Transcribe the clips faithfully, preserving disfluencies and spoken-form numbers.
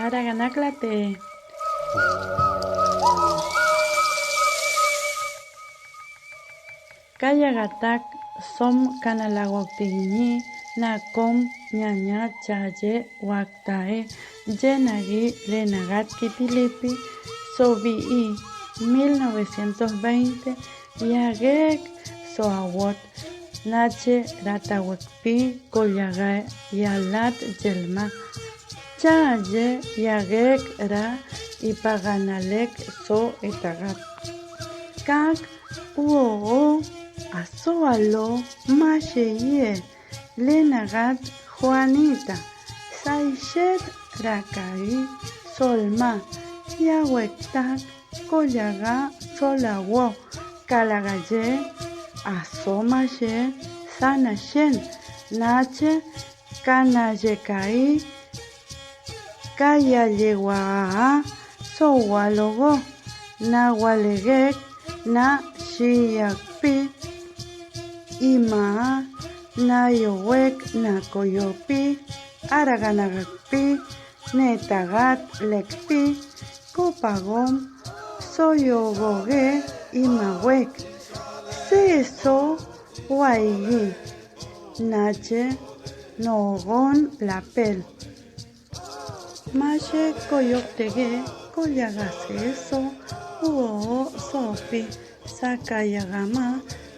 Araxanac latee. Ca yaxatac som canalaxuacteguiñi na com ñaña chaye huactae ye nagui lenaxat Quitilipi. Sobii mil novecientos veinte yaxeec soauot nache ra tahuecpi collaxae yalat yelma. Chaye yaxeec ra ipaxanalec so etaxat. Cac huoo asoalo masheie lenaxat Juanita, saishet ra cai solma yahuectac collaxae solauo. Calaxaye aso mashe sanashen nache canayecai cayallehuaa soualogo. Nahualeguec na shiyacpi imaa nayohuec na coyopi araxanaxacpi netaxat lecpi copagom soyogogue imahuec. Seso huaigui nache noxon lapel. Mashe coyoctegue collaxase so huoo sopi sacayaxama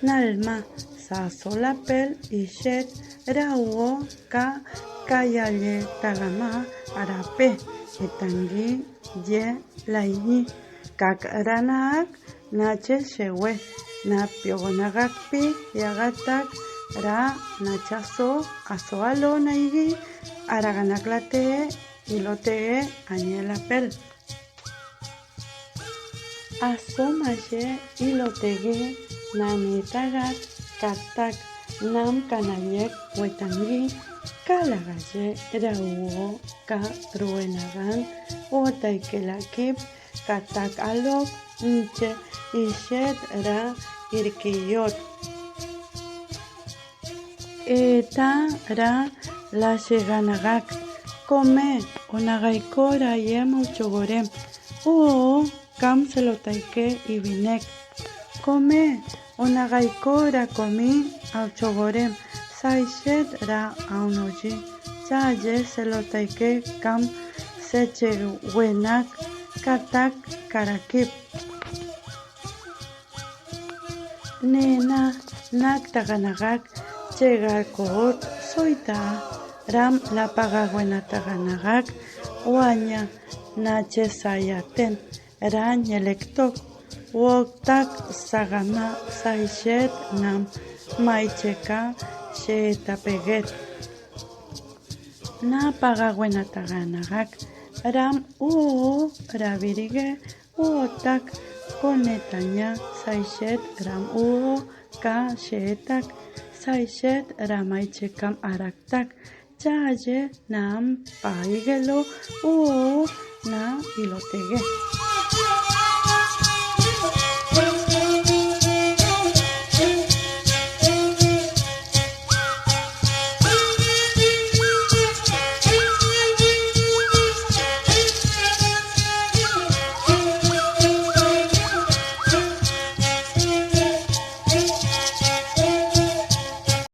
nalma saso lapel ishet ra huoo ca cayalletaxama arape etangui ye laiñi. Cac ra naac nache sheue na pioxonaxacpi yaxatac ra nachaso asoalo naigui. Araxanac latee ilotegue añe lapel. Aso mashe ilotegue na netaxat catac nam canallec huetangui. Calaxaye ra huoo ca ruenaxan huotaique laquip catac aloc nche ishet ra irquiot. Eta ra lashexanaxac. Come onaxaico ra yem auchoxorem huoo cam selotaique iwinec. Come onaxaico ra comi auchoxorem saishet ra aunoyi. Chaye selotaique cam sechehuenac catac caraquip. Nena nac taxanaxac chegalcoot soita ram lapaxaguenataxanaxac huaña nache sayaten ra ñelectoc huotac saxama saishet nam maicheca shetapeguet. Napaxaguenataxanaxac ram huoo ra wirigue huotac conetaña saishet ram huoo ca shetac saishet ra maichecam aractac. Chaye nam paiguelo huoo na ilotegue.